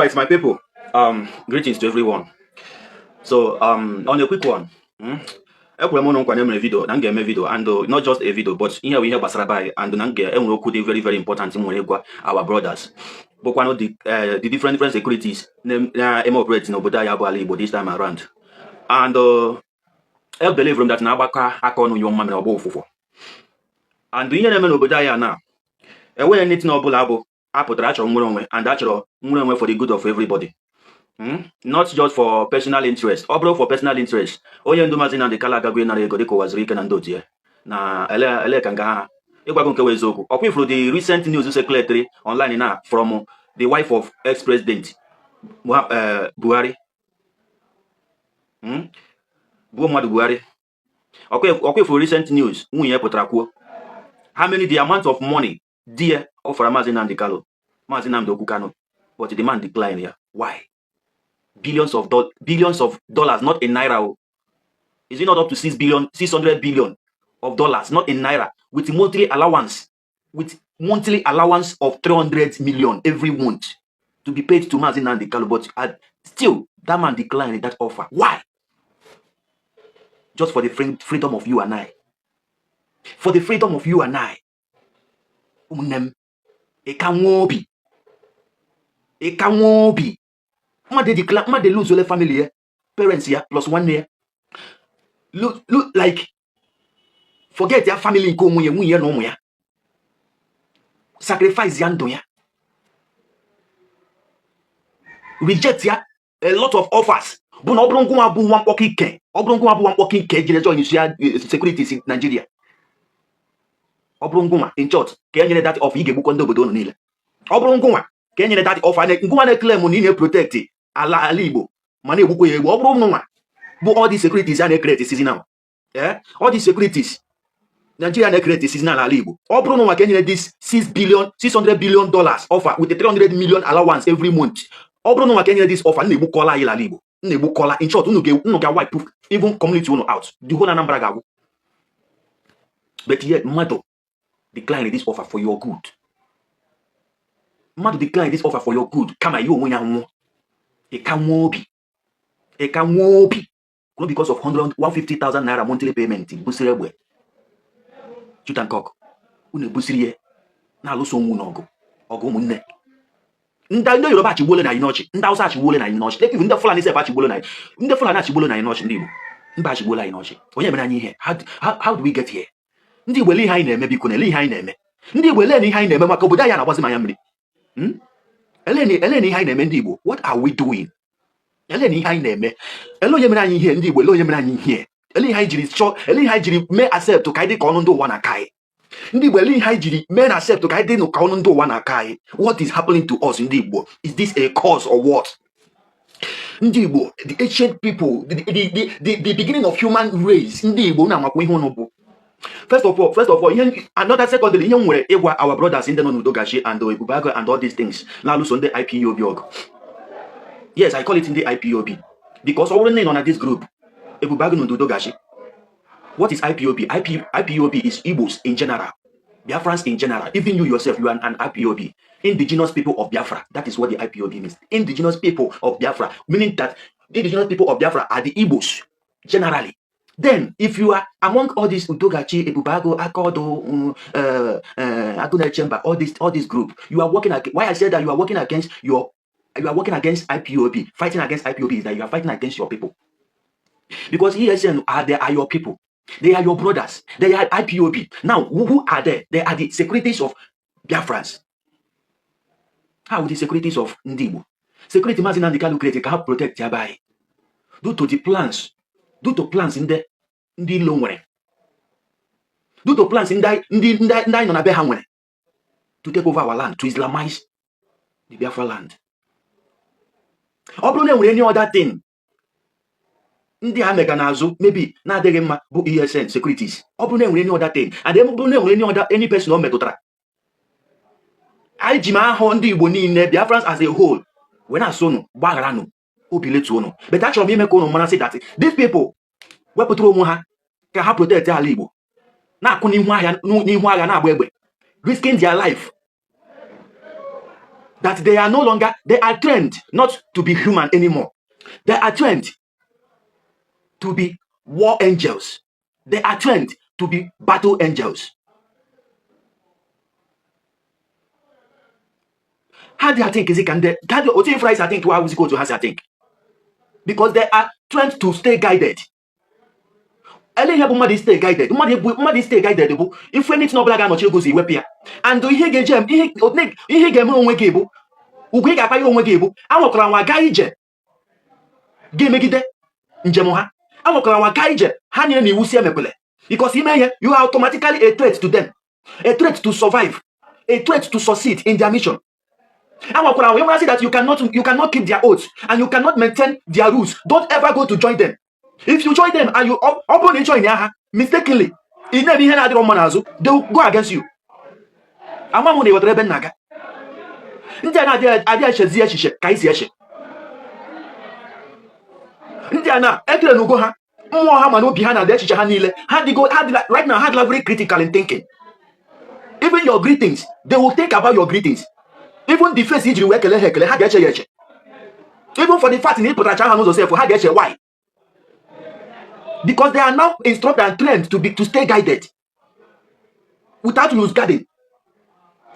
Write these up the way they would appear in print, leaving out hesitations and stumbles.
Right, my people. Greetings to everyone. So, on a quick one, ekwere m ụnụ nkwa na emere video na m ga-eme video and not just a video, but ihe bụ ihe gbasara be anyị and na m ga-enwere okwu dị very, very important m nwere ịgwa our brothers bụkwanụ the different different securities na-eme operate n'obodo anyị bụ ala Igbo this time around. And I believe m that na agbakọ aka ọnụ nyụọ mmamịrị, ọgba ụfụfụ. And ihe na-eme n'obodo anyị a na enweghị anything ọbụla bụ apụtara achọrọ nwere onwe and achọrọ nwere onwe for the good of everybody. Not just for personal interest. Ọ bụrụ for personal interest, onye ndu Maazị Nnamdi Kanu agago ịnara ego dịka ụwa zuru ike na ndị otu ya na ele ele ka nga ha ịgwago nke wụ eziokwu. Ọkwa ifuru the recent news circulated online na from the wife of ex-president Buhari. Bụ mmadụ Buhari. Ọkwa ifuru recent news nwunye ya pụtara kwuo how many, the amount of money di ya offered Maazị Nnamdi Kanu, Maazị Nnamdi Okwu Kanu, but the man declined ya. Why? Billions of dollars, not in naira o. Is it not up to 6 billion, 600 billion of dollars, not in naira, with monthly allowance of 300 million every month to be paid to Maazị Nnamdi Kanu? But still that man declined that offer. Why? Just for the freedom of you and I, for the freedom of you and I. Ụmụnne m, ịka nwa obi, ịka nwa obi mmadụ decline, mmadụ lose ole family ya, parents ya plus nwanne ya. Look, like, forget ya family nke onwe ya, nwunye ya na ụmụ ya, sacrifice ya ndụ ya, reject ya a lot of offers. Bụ na ọ bụrụ ngụnwa bụ nwa mkpọkọ ike, ọ bụrụ ngụnwa bụ nwa mkpọkọ ike jere join ya securities Nigeria, ọ bụrụ ngụnwa, in short, ka e nyere that offer, ị ga-egbukọ ndị obodo unu niile. Ọ bụrụ ngụnwa ka e nyere that offer, ngụnwa na-eclaim na ị na-eprotect ala Igbo ma na-egbukwa ya egbu. Ọ bụrụ ngụnwa bụ all the securities a na-ecreate seasonal, all the securities Nigeria na-ecreate seasonal ala Igbo, ọ bụrụ nwa ka e nyere this 6 billion, $600 billion offer with a 300 million allowance every month, ọ bụrụ nwa ka e nyere this offer, na-egbukọla anyị ala Igbo, na-egbukọla. In short, unu ga wipe even community unu out, the whole Anambra ga-agwụ. But yet mmadụ decline this offer for your good. Mmadụ decline this offer for your good kama ya onwe ya nwụọ. Ị ka nwee obi, ị ka nwee obi, not because of 100 150,000 naira monthly payment, busiri egbe shoot and cock, unu ebusiri ya na-alụso onwe unu ọgụ, ọgụ ụmụnne. Ndị Yoruba achịgbuole na anyị n'ọchị, ndị Hausa achịgbuole na anyị n'ọchị, even ndị Fulani sef achịgbuole na anyị, ndị Fulani achịgbuole na anyị n'ọchị, ndị Igbo mba achịgbuole anyị n'ọchị. Onye mere anyị ihe? How do we get here? Ndị Igbo, ele ihe anyị na-eme? Biko, na ele ihe anyị na-eme? Ndị Igbo, ele na ihe anyị na-eme maka obodo anyị a na-agbazi m anya mmiri. Ele na ihe anyị na-eme? Ndị Igbo, what are we doing? Ele na ihe anyị na-eme? Ele onye mere anyị ihe? Ndị Igbo, ele onye mere anyị ihe? Ele ihe anyị jiri chọọ? Ele ihe anyị jiri mee accept ka anyị dị ka ọnụ ndị ụwa na-aka anyị? Ndị Igbo, ele ihe anyị jiri mee na accept ka anyị dị ka ọnụ ndị ụwa na-aka anyị? What is happening to us? Ndị Igbo, is this a curse or what? Ndị Igbo, the ancient people, the beginning of human race, ndị Igbo na-amakwa ihe unu bụ. First of all, ihe another, secondly, ihe m nwere ịgwa our brothers ndị nọ n'Udo Ga-Achị and Ebubeagụ and all these things na-alụso ndị IPOB ọgụ, yes, I call it ndị IPOB because ọ bụrụ na ị nọ na this group, Ebubeagụ na Udo Ga-Achị. What is IPOB? IPOB is Igbos in general, Biafrans in general. Even you yourself, you are an IPOB, Indigenous People of Biafra. That is what the IPOB means, Indigenous People of Biafra, meaning that the Indigenous People of Biafra are the Igbos generally. Then if you are among all these Udo Ga-Achị, Ebubeagụ, Akodo, Agune Chamber, all this group, you are working against, why I said that you are working against IPOB. Fighting against IPOB is that you are fighting against your people, because ESN are, they are your people, they are your brothers, they are IPOB. Now who are they? They are the securities of Biafrans. How the securities of ndị Igbo, security Maazị Nnamdi Kanu create ka ha protect ya by due to plans ndị ilo nwere, due to plans ndị anyị nọ na be ha nwere to take over our land, to Islamize the Biafra land. Ọ bụrụ na enwere any other thing ndị a mega n'azụ maybe na-adịghị mma bụ ESN securities, ọ bụrụ na enwere any other thing and ọ bụrụ na enwere any other, any person o metụtara, anyị ji m ahụ ndị Igbo niile, Biafrans as a whole, wee na-asụ unu gbagharanụ, obi letu unu. But achọrọ m ime ka unu mara sị that these people wepụtara onwe ha ka ha protect ala Igbo, na-akụ n'ihu ahịa, n'ihu agha, na-agba egbe, risking their life. That they are no longer, they are trained not to be human anymore. They are trained to be war angels. They are trained to be battle angels. Ha dị think ka ndị ha dị otu ifra isi think wa awụzikwa otu ha si think, because they are trained to stay guided. Ele ihe bụ mmadụ stay guided? Mmadụ stay guided bụ ifu anything ọbụla ga-anọchi ego iwepụ ya. And ihe ga-eji ihe ga-eme onwe gị bụ ugwu ị ga-akpanye onwe gị bụ anwakwara nwa gaa ije ga-emegide njem ha, anwakwara nwa gaa ije ha nyere na iwu si emekwele, because ime ihe, you are automatically a threat to them, a threat to survive, a threat to succeed in their mission. Anwakwara nwa ịnwere that you cannot keep their oaths and you cannot maintain their rules, don't ever go to join them. If you join them and you, ọ bụrụ na ị join ya ha mistakenly, ị na-eme ihe na-adịrọ mma n'azụ, they will go against you. Ama m na ị ghọtara ebe m na-aga. Ndị a na-adịghị adịghị echezi echiche ka anyị si eche. Ndị a na-ekele n'ugo ha, mmụọ ha, ma n'obi ha na-adị echiche ha niile ha dịgo, ha dịla right now, ha dịla very critical in thinking. Even your greetings, they will think about your greetings. Even the face ijiri wee kelee ha ekele, ha ga-eche ya eche. Even for the fact na ị pụtara ha n'ụzọ sef, ha ga-eche. Why? Because they are now instructed and trained to stay guided without lose guarding,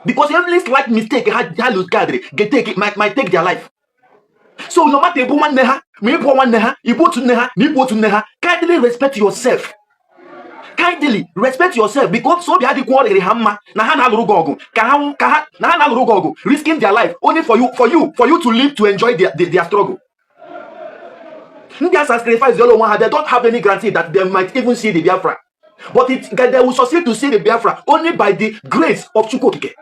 because every slight mistake ha lose guard get take might take their life. So no matter ịbụ nwanne ha ma ịbụ nwanne ha, ịbụ otu nne ha ma ịbụ otu nne ha, kindly respect yourself, kindly respect yourself, because obi adịkwa ọ dịrị ha mma na ha na-alụrụ gị ọgụ ka ha na ha na-alụrụ gị ọgụ, risking their life only for you to live to enjoy their struggle. Ndị a sacrifice onwe ha, they don't have any guarantee that they might even see the Biafra, but they will succeed to see the Biafra only by the grace of Chukwu Okike.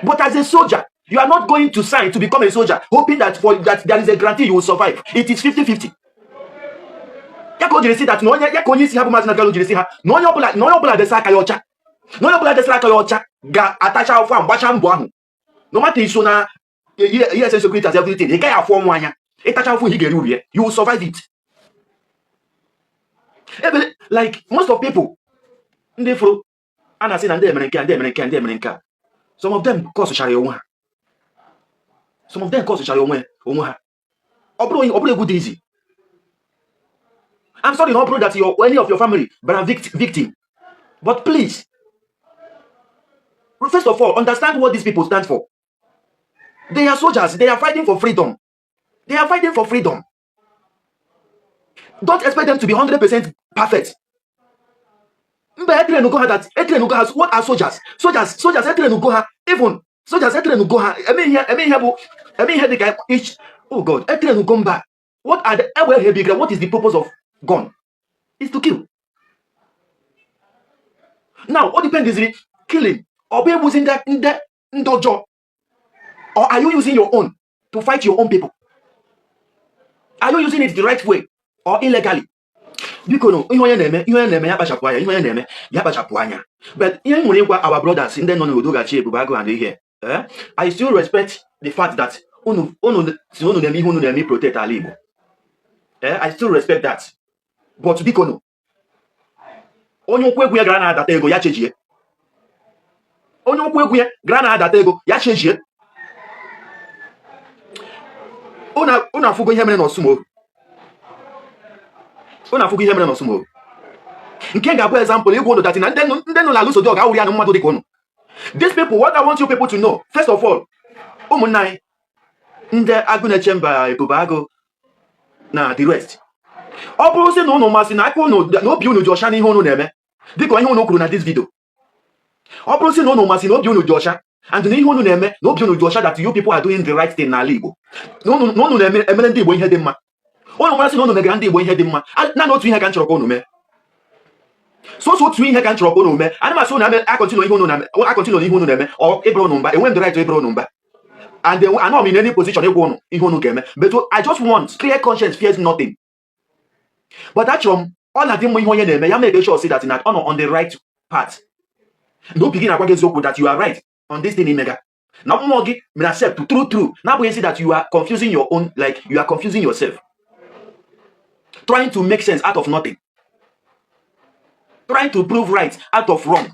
But as a soldier, you are not going to sign to become a soldier hoping that there is a guarantee you will survive. It is 50-50. Ya ka o jiri si that na onye ya ka onye isi ha bụ Maazị Nnamdi Kanu jiri si ha na onye ọbụla desa aka ya ọcha, na onye ọbụla desara aka ya ọcha ga-atacha afọ ahụ, gbacha mbọ ahụ. No matter iso na ESN security as everything, ị gaghị afụ ọnwụ anya. Ịtacha afọ, ị ga-eri uru ya. You will survive it. Ebe like most of people ndị fụrụ a na-asị na ndị emere nke a, ndị emere nke a, ndị emere nke a, some of them kọsụchara ya onwe ha, some of them kọsụchara ya onwe ha. Ọ bụrụ egwu dị easy. I'm sorry na ọ bụrụ that your any of your family bara victim, but please, first of all, understand what these people stand for. They are soldiers. They are fighting for freedom. They are fighting for freedom. Don't expect them to be 100% perfect. Mba, etrain go ha that etrain go ha. What are soldiers? Soldiers etrain go ha. Even soldiers etrain go ha eme ihe bụ eme ihe dị ka each, oh God, etrain go mba. What are the egbe ha ebigara? What is the purpose of gun? Is to kill. Now o depends killing ọ bụ egbuzi ndị ọjọọ, or are you using your own to fight your own people? Are you using it the right way or illegally? Biko nụ, ihe onye na-eme ya kpachapụ anya. Ihe onye na-eme ya kpachapụ anya. But ihe m nwere ịgwa our brothers ndị nọ n'obodo gachi Ebube Agụ and ihe, I still respect the fact that unu si unu na-eme ihe unu na-eme, protect ala Igbo. I still respect that, but biko nụ, onye ụkwụ egwu ya gara na-adata ego ya chejie, onye ụkwụ egwu ya gara na-adata ego ya chejie. Unu afụgo ihe mere n'Ọsụmohu. Unu afụgo ihe mere n'Ọsụmohu. Nke ga-abụ example ịgwa unu that na ndị nọ na-alụso dị ọgụ awụrụ ya na mmadụ dịka unu. These people, what I want you people to know, first of all, ụmụnna anyị ndị Agụ Na-eche Mba, Ebube Agụ na the rest, ọ bụrụ sị na unu masị na aka unu na obi unu dị ọcha n'ihe unu na-eme, dịka ihe unu kwuru na this video, ọ bụrụ sị na unu masị na obi unu dị ọcha and na ihe unu na-eme na obi unu dị ọcha, that you people are doing the right thing n'ala Igbo, na unu na-eme emere ndị Igbo ihe dị mma, unu masị na unu megara ndị Igbo ihe dị mma, naanị otu ihe ka m chọrọ ka unu mee, sọsọ otu ihe ka m chọrọ ka unu mee. Ana m asị unu acontinue ihe unu na-eme, acontinue ihe unu na-eme. Ọ ịbụrụ unu mba, enwe m the right ịbụrụ unu mba, and then anọ m in any position ịgwa unu ihe unu ga-eme, but I just want clear conscience fears nothing. But achọrọ m ọ na-adị mma, ihe onye na-eme ya make sure say that na ọ nọ on the right path, na obi gị na-agwa gị eziokwu that you are right on this thing imega, na mmụọ gị mere accept true true, na-abụghị sị that you are confusing your own, like you are confusing yourself, trying to make sense out of nothing, trying to prove right out of wrong.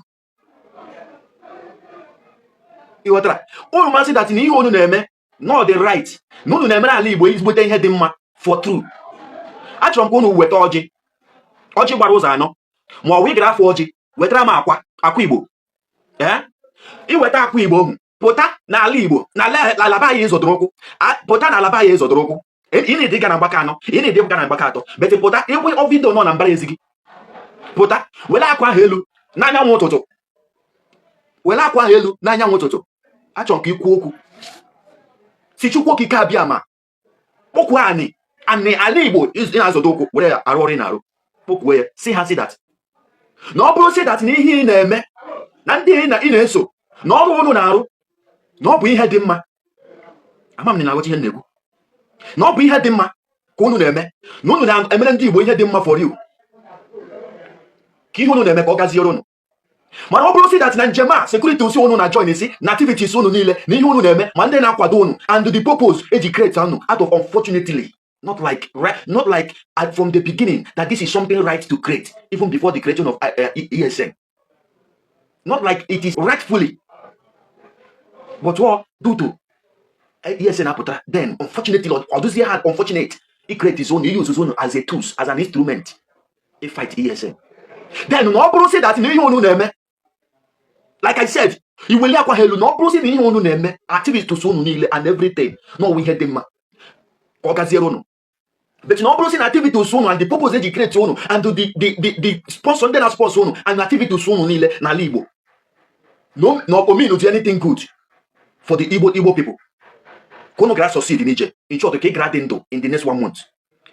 Ịghọtara? Unu masị that na ihe unu na-eme na ọ dị right, na unu na-emere ala Igbo ezigbote ihe dị mma for true. Achọrọ m ka unu weta ọjị, ọjị gbara ụzọ anọ, ma ọ bụ ị gara afọ ọjị, wetara m akwa Igbo. Ee, iweta akwa Igbo ahụ, pụta n'ala Igbo, na ala be anyị ịzọdoro ụkwụ. Pụta n'ala be anyị ịzọdoro ụkwụ. Ị na-ede ga na mgbaka anọ, ị na-ede ga na mgbaka atọ, bete pụta ịkwụ video nọ na mbara ezi gị. Pụta were akwa ahụ elu n'anyanwụ ụtụtụ, were akwa ahụ elu n'anyanwụ ụtụtụ. Achọrọ m ka ikwu okwu si Chukwu Okike abịa ma kpọkwuo anị anị ala Igbo ị na-azọdo ụkwụ were ya arụ ọrụ ị na-arụ. Kpọkwuo ya, si ha si that na ọ bụrụ si that na ihe ị na-eme na ndị ị na-eso na ọrụ unu na-arụ na ọ bụ ihe dị mma. Ama m na ị na-aghọta ihe m na-ekwu, na ọ bụ ihe dị mma ka unu na-eme, na unu na-emere ndị Igbo ihe dị mma for you, ka ihe unu na-eme ka ọ gaziere unu. Mana ọ bụrụ si that na njem a security osi unu na join esi na activities unu niile na ihe unu na-eme, ma ndị na-akwado unu and the purpose eji create unu out of, unfortunately, not like right, not like from the beginning that this is something right to create even before the creation of ESN, not like it is rightfully, but what due to ESN apụtara, then unfortunately ọ dụzie ha unfortunate he create his own, he use his own as a tools, as an instrument he fight ESN. Then na ọ bụrụ sị that na ihe unu na-eme, like I said, iweli akwa ha elu, na ọ bụrụ sị na ihe unu na-eme, activities unu niile and everything, na ọwụ ihe dị mma, ka ọ gaziere unu. But na ọ bụrụ sị na activities unu and the purpose eji create unu and the sponsor, ndị na sponsor unu and activities unu niile n'ala Igbo, no o mean to anything good for the Igbo people, ka unu gara succeed n'ije. In short, ka ị gara dị ndụ in the next one month.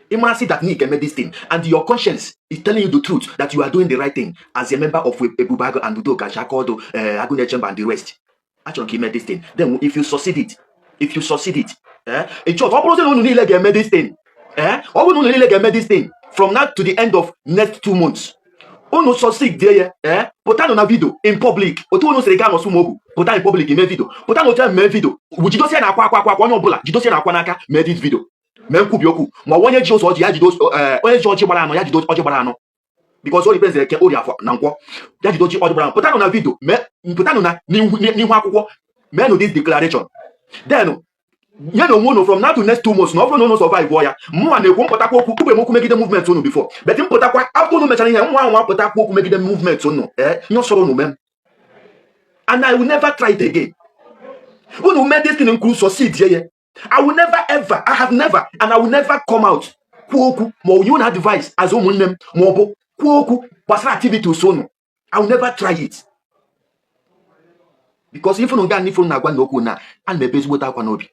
Ị mara sị that Nick eme this thing and your conscience is telling you the truth that you are doing the right thing as a member of Ebubeagu and Udoka Jakodo, Agunechemba and the rest. Achọrọ ka ime this thing. Then if you succeed it, if you succeed it, in short, ọ bụrụ sị na unu niile ga-eme this thing, ọ bụrụ na unu niile ga-eme this thing from now to the end of next 2 months, unu succeed die ya, pụtanụ na video in public otu unu siri gaa n'Osumogwu. Pụta in public mee video, pụta n'otu ahụ mee video, jidosie na akwa akwa akwa akwa, onye ọbụla jidosie na akwa n'aka mee this video, mee nkwubi okwu. Ma ọ bụ onye ji ụzọ ọjị ya jide onye ji ọjị gbara anọ ya jide ọjị gbara anọ, because o represent eke, orie, afọ na nkwọ, ya jide ọjị gbara anọ. Pụtanụ na video mee, pụtanụ na n'ihu akwụkwọ meenụ this declaration. Then nye na onwe unu from now to next 2 months, na ọ bụrụ na unu survive ya, mụnwa na-ekwu mpụtakwa okwu kwube m okwu megide movement unu before, but mpụtakwa after unu mechara ihe nwa ahụ apụtakwa okwu megide movement unu, ihe ọsọrọ unu mee m, and I will never try it again. Unu mee this thing nkwuru, succeed ye, I will never ever, I have never and I will never come out kwuo okwu ma ọ nye unu advice as ụmụnne m, ma ọ bụ kwuo okwu gbasara activities unu. I will never try it because if unu gaa n'ife unu na-agwa na okwu na ana m ebe ezigbote akwa n'obi.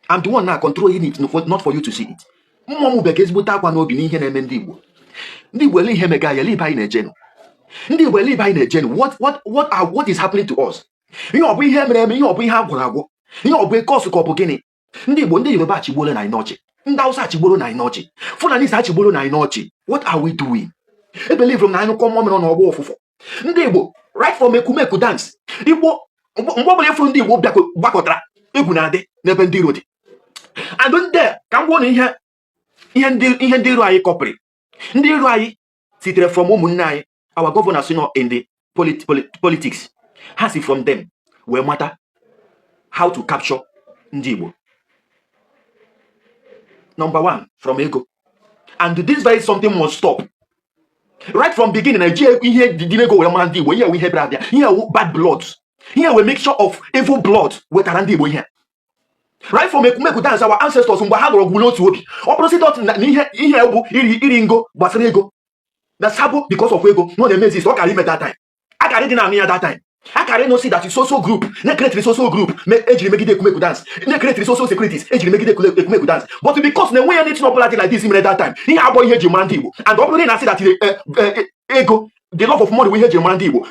I'm the one now controlling it, not for you to see it. Mmụọ m bega ezigbote akwa n'obi n'ihe na-eme ndị Igbo. Ndị Igbo, ele ihe mega ya, ele ibe anyị na-ejenu. Ndị Igbo, ele ibe anyị na-ejenu. What is happening to us? Ihe ọ bụ ihe mere eme, ihe ọ bụ ihe a gwọrọ agwọ, ihe ọ bụ ekọsụ, ka ọ bụ gịnị? Ndị Igbo, ndị Yoruba achịgbuola na anyị n'ọchị, ndị Hausa achịgboro na anyị n'ọchị, Fulani achịgboro na anyị n'ọchị. What are we doing? E believe m na anyị kọ mmụọ mere n'ọgbọ ụfụfụ. Ndị Igbo, right from Ekumeku dance Igbo, mgbe ọbụla ịfụrụ ndị Igbo gbakọtara, egwu na-adị n'ebe ndị iro dị. And ndị ka m gwuo na ihe ndị iro anyị kọpịrị, ndị iro anyị sitere from ụmụnne anyị, our governors nọ in the politics. Ha si from them wee mata how to capture ndị Igbo. Number one, from ego. And this very something must stop. Right from beginning, na eji ihe dị n'ego were mara ndị Igbo. Ihe ewu ihe bịara abịa, ihe ewu bad blood, ihe ewu mixture of evil blood wetara ndị Igbo ihe. Right from Ekumeku dance, our ancestors, mgbe ha lụrụ ọgụ n'otu obi, ọ bụrụ sị dot na ihe bụ iri ngo gbasara ego na sabo, because of ego na ọ na-eme exist, ọ kara ime that time, a kara ịdị na-anụ ya that time, a kara ịnụ si that social group na-ecreatiri social group ejiri megide Ekumeku dance, na-ecreatiri social securities ejiri megide Ekumeku dance. But because na enweghị anything ọbụla dị like this mere that time, ihe abụọ ihe eji mara ndị Igbo. And ọ bụrụ na ị na-asị that ego, the love of money bụ ihe eji mara ndị Igbo,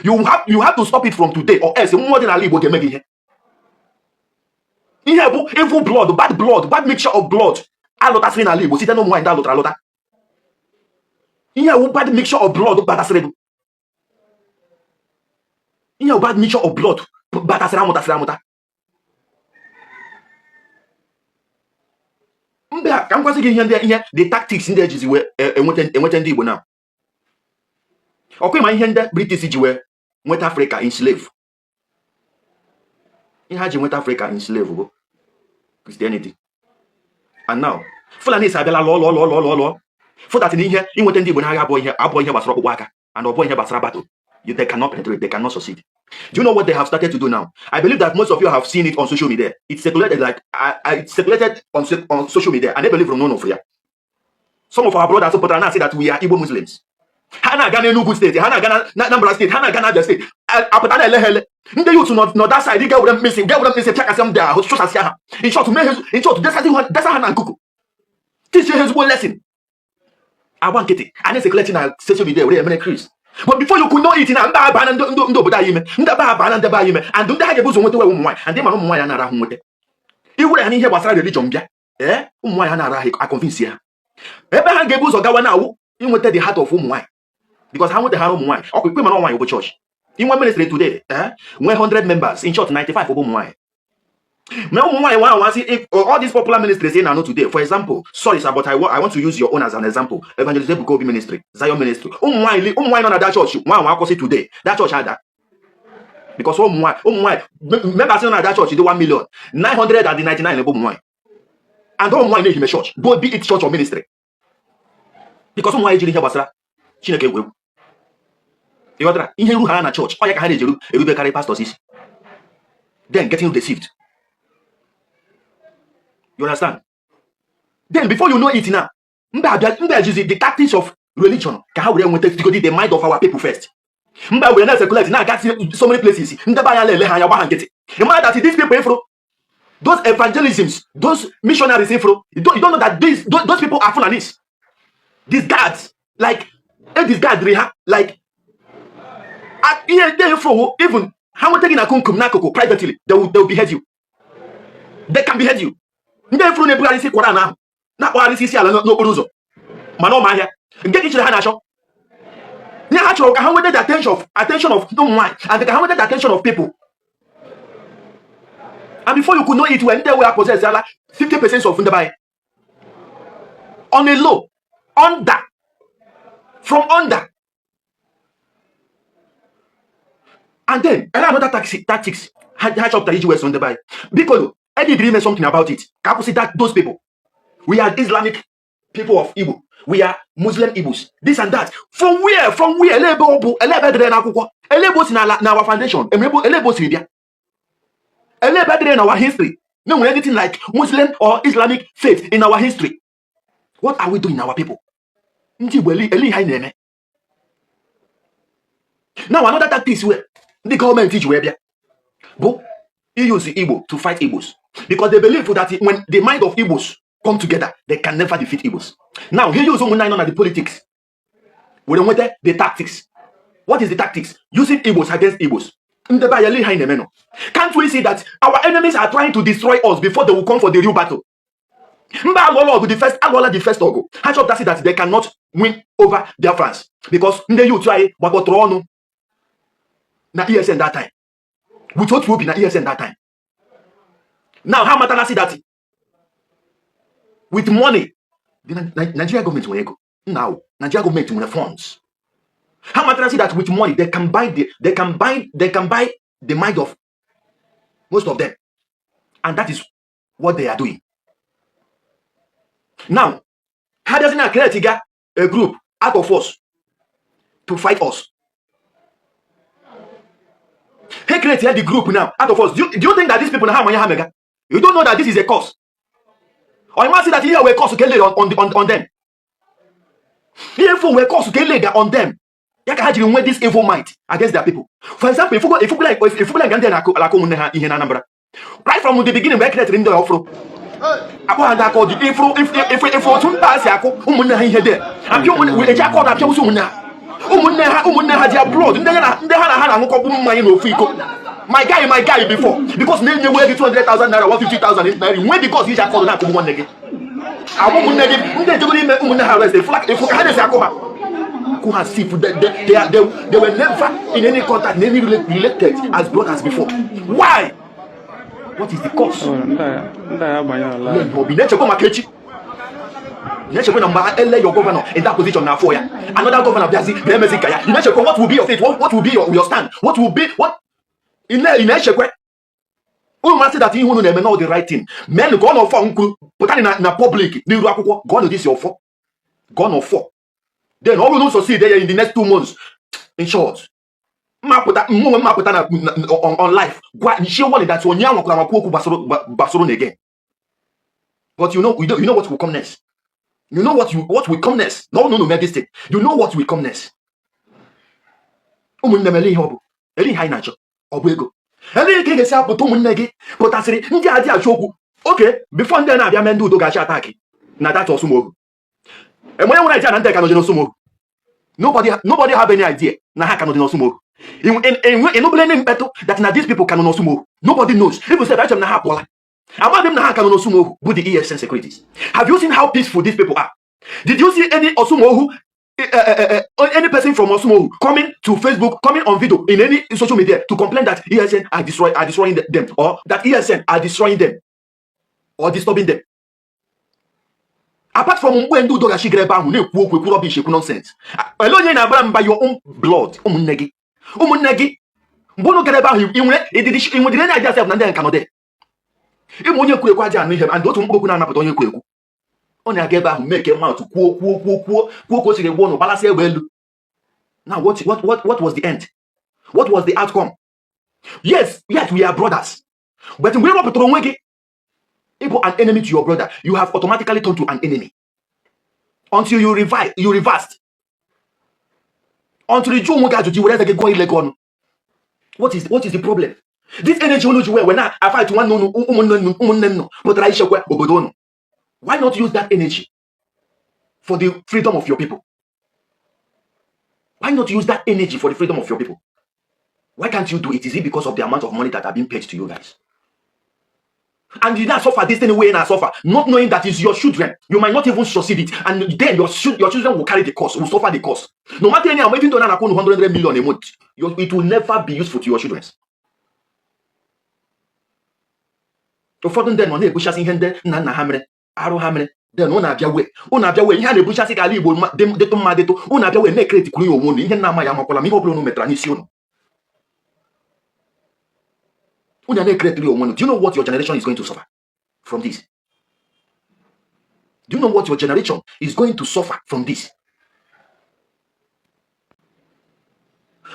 you have to stop it from today, or else mmụọ dị n'ala Igbo ga-eme gị ihe. Ihe bụ evil blood, bad blood, bad mixture of blood alụtasịrị n'ala Igbo site na ụmụ nwaanyị ndị alụtara alụta. Ihe bụ bad mixture of blood batasịrị gị. Ihe bụ bad mixture of blood batasịrị, amụtasịrị amụta. Mba, ka m gwazi gị ihe ndị ihe the tactics ndị ejizi wee enweta ndị Igbo na ọkwa. Ịma ihe ndị British ji wee nweta Africa in slave? Ihe ha ji nweta Africa in slave bụ Christianity. And now Fulani abịala lụọ lụọ lụọ lụọ lụọ lụọ fụtat na ihe inweta ndị Igbo n'agha abụọ ihe gbasara ọkpụkpụ aka and ọ bụghị ihe gbasara battle. They cannot penetrate, they cannot succeed. Do you know what they have started to do now? I believe that most of you have seen it on social media. It's circulated like I, it circulated on social media, and I believe from none of ya. Some of our brothers pụtara na say that we are Igbo Muslims. Ha na-aga n'Enugu State, ha na-aga na Anambra State, ha na-aga na Abia State. Apụta na-ele ha ele. Ndị youth nọ that side ga-were mkpịsị pịakasị ndị ahụ, chụsasịa ha. In short, mee ha, in short, desa ha na nkuku. Teach ha ezigbo lesson. Agba nkịtị, a na-ecirculate na social media were emere Chris. But before you could know it, na ndị aba na ndị obodo anyị ime, ndị be aba na ndị be anyị ime, and ndị ha ga-ebu ụzọ nweta ụmụ nwaanyị, and ndị mara ụmụ nwaanyị anara ahụ nweta. Iwere ha n'ihe gbasara religion bịa, ee, ụmụ nwaanyị ha nara ahụ aconvince ha. Ebe ha ga-ebu ụzọ gawa na awụ inweta the heart of ụmụ nwaanyị, because ha nweta ha ụmụ nwaanyị ọkwa ikpe mara nwaanyị bụ chọọchị. Inwe ministry today, eh, nwee 100 members, in short, 95 bụ ụmụ nwaanyị. Ma ụmụ nwaanyị nwa anwa sị all these popular ministries ị na-anụ today, for example, sorry sir, but I want to use your own as an example, Evangelist Ebuka Obi ministry, Zion ministry, ụmụ nwaanyị nọ na that church nwa anwa akwụsị today, that church ada, because ụmụ nwaanyị members nọ na that church dị 1 million 999 bụ ụmụ nwaanyị, and ụmụ nwaanyị na-ehime church, both be it church or ministry, because ụmụ nwaanyị jiri ihe gbasara Chineke egwu egwu. Ị ghọtara? Ihe ru ha na chọọchị ọ ya ka ha na-ejeru erubekarị pastors isi, then getting deceived. You understand? Then before you know it now, mba abịa, mba ejizi the tactics of religion ka ha were nweta godi the mind of our people first. Mba were na-ecirculate na-aga so many places, ndị be anya na-ele ha anya, gba ha nkịtị. You that these people ifuru those evangelisms, those missionaries ifuru, you don't know that those people are Fulanis. These guards, like e disguard ha, like ihe ndị ifuru, even ha nweta gị na kumkum n'akụkụ privately, they will behead you. They can behead you. Ndị ifuru na-ebugharị isi Koran ahụ, na-akpọgharịsị isi ala n'okporo ụzọ mana ụmụ ahịa nke gị chere ha na-achọ ihe ha chọrọ ka ha nweta the attention of ụmụ nwaanyị and ka ha nweta the attention of people. And before you could know it, when ndị were possess ala 50% of ndị be anyị on a low, under, from under. And then ele another tactics ha chọpụtara iji wee so ndị be anyị. Biko, edibiri ime something about it ka akwụsị that those people, we are Islamic people of Igbo, we are Muslim Igbos, this and that. From where? From where? Ele ebe ọ bụ? Ele ebe edere n'akwụkwọ? Ele ebe o si n'ala na our foundation? Ele ebe o siri bịa? Ele ebe edere na our history na enwere anything like Muslim or Islamic faith in our history? What are we doing, our people? Ndị Igbo, ele ihe anyị na-eme? Now, another tactics wey ndị gọọmenti ji wee bịa bụ use Igbo to fight Igbos, because they believe that when the mind of Igbos come together, they can never defeat Igbos. Now he use ụmụnne anyị nọ na the politics were nweta the tactics. What is the tactics? Using Igbos against Igbos. Ndị be anyị, ele ihe anyị na-eme nọ? Can't we see that our enemies are trying to destroy us before they will come for the real battle? Mba alụọla ọgụ the first, alụọla the first ọgụ, ha chọpụtasị that they cannot win over Biafrans, because ndị youth anyị gbakọtara ọnụ na ESN that time with otu obi na ESN that time. Now ha matala sị that with money, the Nigeria government nwere ego now, Nigeria government nwere funds. Ha matara sị that with money they can buy the mind of most of them, and that is what they are doing now. Ha doesn't na create ga a group out of us to fight us. He create the group now out of us. Do you think that these people na ha amanya ha mega? You don't know that this is a curse, or you must see that here were curse ka on them. Ihe fo were curse ka ele on them, ya ka ha jiri nwee this evil mind against their people. For example, ifugo nga ndị na-akụ alakụ ụmụnne ha ihe na Anambra right from the beginning, mgbe e createri ndị ọfụrụ akpọ ha ndị aka ọdị ifuru ifu otu mba si akụ ụmụnne ha ihe dị apịa ụmụnne, eji aka ọdụ apịawụsị ụmụnne ha, ụmụnne ha ji blood, ndị ha ndị ha na ha na-aṅụkọbụ mmanya n'ofu iko, my guy, my guy before, because na-enye gị 200,000 naira, 150,000 naira, nwee because iji aka ọdụ na-akụgbu nwanne gị, agwa ụmụnne gị ndị ejegoro ime ụmụnne ha arrest. Efu ka ha na-esi akụ ha, akụ ha sif. They were never in any contact, in any related as brothers before. Why? What is the cause? Oh, ndị a agbanye ala. Obi na-echekwa maka echi, na-echekwa na mgbe ele your governor in that position na afọ ya, another governor bịazi na-emezi ka ya, ị na-echekwa what will be your fate, what will be your stand, what will be what ị na-echekwa. Unu masị that ihe unu na-eme na the right thing, menụ ka ọ na ọfọ nkwuru pụta na public n'iru akwụkwọ. Gụọ na this ọfọ, gụọ na ọfọ. Then ọ bụrụ na succeed ya in the next 2 months, in short, mmapụta mmụnwe mmapụta na on live gwa nchie warning that onye anwakwara amakwu okwu gbasoro na again. But you know, you know what will come next. You know what will come next. No, no, no, this thing, you know what will come next. Ụmụnne m, ele ihe ọ bụ, ele ihe anyị na-achọ? Ọ bụ ego? Ele ka ị ga-esi apụta? Ụmụnne gị pụtasịrị ndị a dị achọ okwu oke before ndị a na-abịa mee ndị udo ga-achị attack na data Ọsụmogu. Enwere nwere idea na ndị ka nọje n'Ọsụmogu? Nobody have any idea na ha ka nọ dị n'Ọsụmogu. Ịnụbele ndị mkpetụ that na these people ka nọ n'Ọsụmogu? Nobody knows. Even sef, eche m na ha apụọla. Amaghị m na ha ka nọ n'Ọsụmogu bụ the ESN securities. Have you seen how peaceful these people are? Did you see any Osumohu, any person from Osumohu coming to Facebook, coming on video in any social media to complain that ESN are destroying them, or that ESN are destroying them or disturbing them? Apart from mgbe ndị udo gachi gara ebe ahụ na-ekwu okwu, ekwu rubbish, ekwu nonsense. Ele onye na-abara mba? Your own blood, ụmụnne gị, ụmụnne gị. Mgbe unu gara ebe ahụ, ị nwere ị nwedịrị any idea sef na ndị nka nọ there? Ịma onye ekwu ekwu aja anụ ihe, and otu mkpụrụ okwu na-anapụta onye ekwu ekwu, ọ na-aga ebe ahụ mee mouth, kwuo, kwuo, kwuo, kwuo, kwuo ka o siri gbuo ụnụ, gbalasị egbe elu. Now what was the end? What was the outcome? Yes, we are brothers, but mgbe ị rọpụtara onwe gị ịbụ an enemy to your brother, you have automatically turned to an enemy until you revive, you reversed, until you jụọ onwe gị ajụjụ, were eze gị gụọ ile gị ọnụ. What is the problem? This energy unu ji wee na afight nwanne unu, ụmụnne unu pụtara ichekwa obodo unu, why not use that energy for the freedom of your people? Why not use that energy for the freedom of your people? Why can't you do it? Is it because of the amount of money that are being paid to you guys? And you now suffer this thing way and suffer, not knowing that it's your children. You might not even succeed it, and then your children will carry the cost, will suffer the cost. No matter any amount, even though na 100 million a month, it will never be useful to your children. Ụfọdụ ndị nọ na-ebuchasị ihe ndị nna nna ha mere, arụ ha mere. Then ụnụ abịa wee ihe a na-ebuchasị ka ala Igbo dịtụ mma dịtụ. Ụnụ abịa wee na-ekreti kwuru ya onwe unu. Ihe nna amaghị amakwala m ihe ọ bụla unu metara n'isi unu, unu na-ekreti onwe unu. Do you know what your generation is going to suffer from this? Do you know what your generation is going to suffer from this?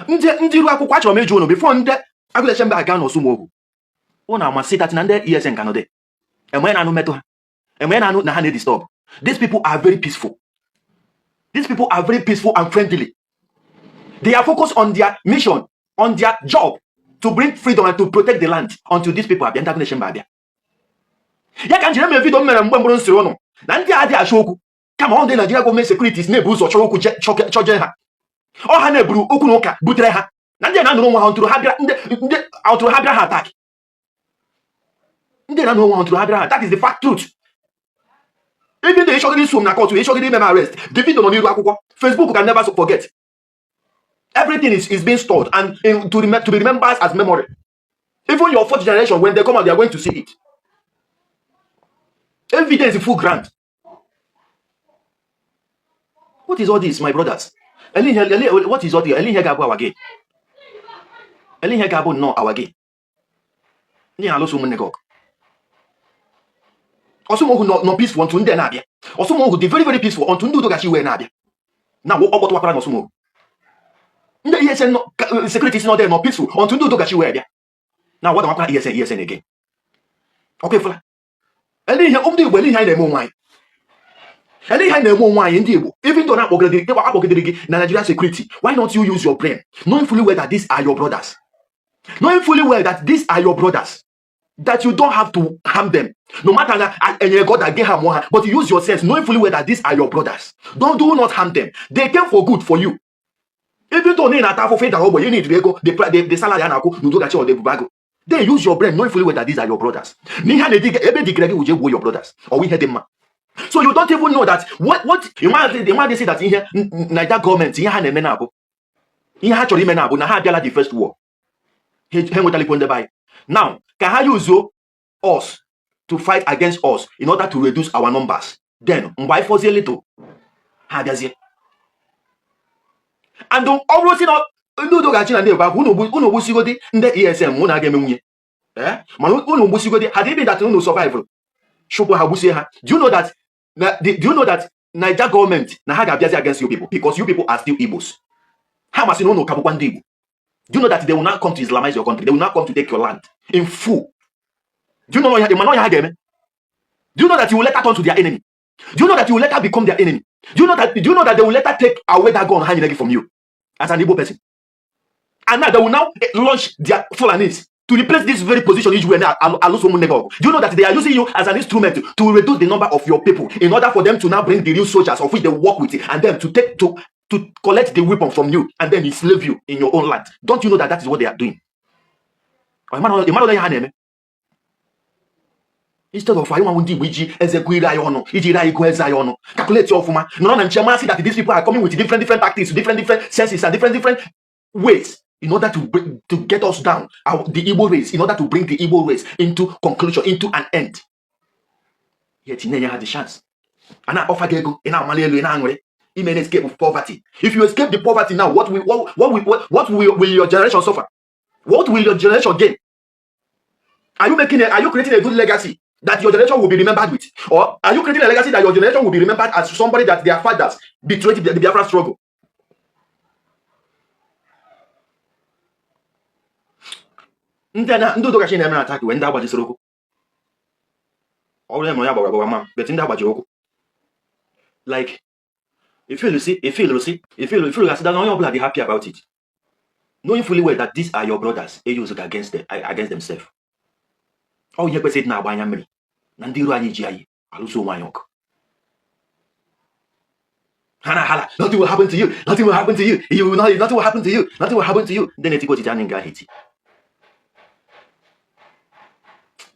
Ndị iru akwụkwọ, achọrọ m ịjụ unu before ndị agụleche mba aga n'Osumoghu, unu amasị that na ndị ESN ka nọ dị, enwe na-anụ metụ ha, enwe na-anụ na ha na-edisturb. These people are very peaceful. These people are very peaceful and friendly. They are focused on their mission, on their job to bring freedom and to protect the land until these people abịa, ndị agụleche mba abịa. Ya ka m jiri mere video m mere mgbe mbụrụ m sịrị ụnụ na ndị a adịghị achọ okwu, kama ọ ndị Nigeria gọọmenti securities na-ebu ụzọ chọrọ okwu chọje ha. Ọ ha na-eburu okwu na ụka butere ha na ndị a na-anụrụ onwe ha ntụrụ ha bịara, ndị ntụrụ ha bịara ha attack. Ndị na-anụrụ onwe ha ntụrụ ha bịara ha. That is the fact, truth. Even though ịchọgide iso m na court, ịchọgide ime m arrest, the video nọ n'iru akwụkwọ. Facebook can never forget. Everything is being stored and to be remembered as memory. Even your fourth generation, when they come out, they are going to see it. Evidence full ground. What is all this, my brothers? What is all this? Ele ihe ga-abụ our gain? Ele ihe ga-abụ nnọọ our gain? Ndị na-alụso ụmụnne gị ọgụ. Ọsụmohu nọ peaceful until ndị na-abịa. Ọsụmohu dị very, very peaceful until ndị udo gachi wee na-abịa. Na ọ kpọtụwakwara n'Ọsụmohu. Ndị ESN security si nọ there nọ peaceful until ndị udo gachi wee bịa. Na wadawakwara ESN, ESN again. Ọkwa ifụla. Ele ihe ndị Igbo, ele ihe anyị na-eme onwe anyị? Ele ihe anyị na-eme onwe anyị, ndị Igbo? Even though na-akpọgidere gị, akpọgidere gị na Nigeria security, why not you use your brain, knowing fully well that these are your brothers? Knowing fully well that these are your brothers, that you don't have to harm them. No matter na enyere God again ha mụọ ha, but you use your sense, knowing fully well that these are your brothers. Don't do not harm them. They came for good for you. Even though na ị na-ata afụfụ, ịdara ogbenye, you need ego, the salary a na-akwụ n'udo gachi ọdị ebube agụ. Then use your brain, knowing fully well that these are your brothers. Na ihe a na-edi ebe dịgịrị gị wuje gbuo your brothers. Ọ wụ ihe dị mma? So you don't even know that what you might say that ihe Nigeria gọọmenti, ihe ha na-eme na-abụ ihe ha chọrọ ime na-abụ na ha abịala the first war, ha enwetalikwo ndị be anyị. Now ka ha use us to fight against us in order to reduce our numbers. Then mgbe anyị fọzie little, ha abịazie. And ọ bụrụ si na ndị udo ga-achị na ndị Igbo, unu gbusigodi ndị ESN, mụ na aga eme nwunye. Eh, mana unu gbusigodi had it been that unu survive chụpụ ha, gbusie ha, do you know that Niger government na ha ga-abịazi against you people because you people are still Igbos? Ha masị na unu ka bụkwa ndị Igbo. Do you know that they will not come to Islamize your country? They will not come to take your land in full. Do you know ya mana ha ga-eme? Do you know that you will later turn to their enemy? Do you know that you will later become their enemy? Do you know that they will later take away that gun ha nyere gị from you as an Igbo person? And now they will now launch their Fulanis to replace this very position iji wee na-alụso ụmụnne gị ọgụ. Do you know that they are using you as an instrument to reduce the number of your people in order for them to now bring the real soldiers of which they work with, and then to take to collect the weapon from you and then enslave you in your own land? Don't you know that that is what they are doing? Ịmara ihe ha na-eme? Instead of anyị nwanwụ ndị Igbo iji eze gụọ ire anyị ọnụ, iji ire anyị gụọ eze anyị ọnụ, calculate ọfụma, nọrọ na nche, masị that these people are coming with different different tactics, different different senses and different different ways in order to get us down, the Igbo race, in order to bring the Igbo race into conclusion, into an end. Yet na-enye ha the chance a na-offer gị ego, ị na-amali elu, ị na-aṅụrị ime na escape of poverty. If you escape the poverty now, what will your generation suffer? What will your generation gain? Are you creating a good legacy that your generation will be remembered with? Or are you creating a legacy that your generation will be remembered as somebody that their fathers betrayed the Biafra struggle? Ndị na ndị Udogachi na-eme attack wee ndị agbajisiri ụkwụ. Ọ bụrụ na ya gbara agbawa ma but ndị agbajiri ụkwụ. Like if you see, if you see, if you see that onye ọbụla dị happy about it, knowing fully well that these are your brothers e use against themselves. Ọ ihe kwesịrị ịdị na-agba anya mmiri na ndị iro anyị ji anyị alụso onwe anyị ọgụ. Ha na-ahala, "Nothing will happen to you, nothing will happen to you, you will not, nothing will happen to you, nothing will happen to you." Ndị na-etikwa otiti anyị nga ahụ eti.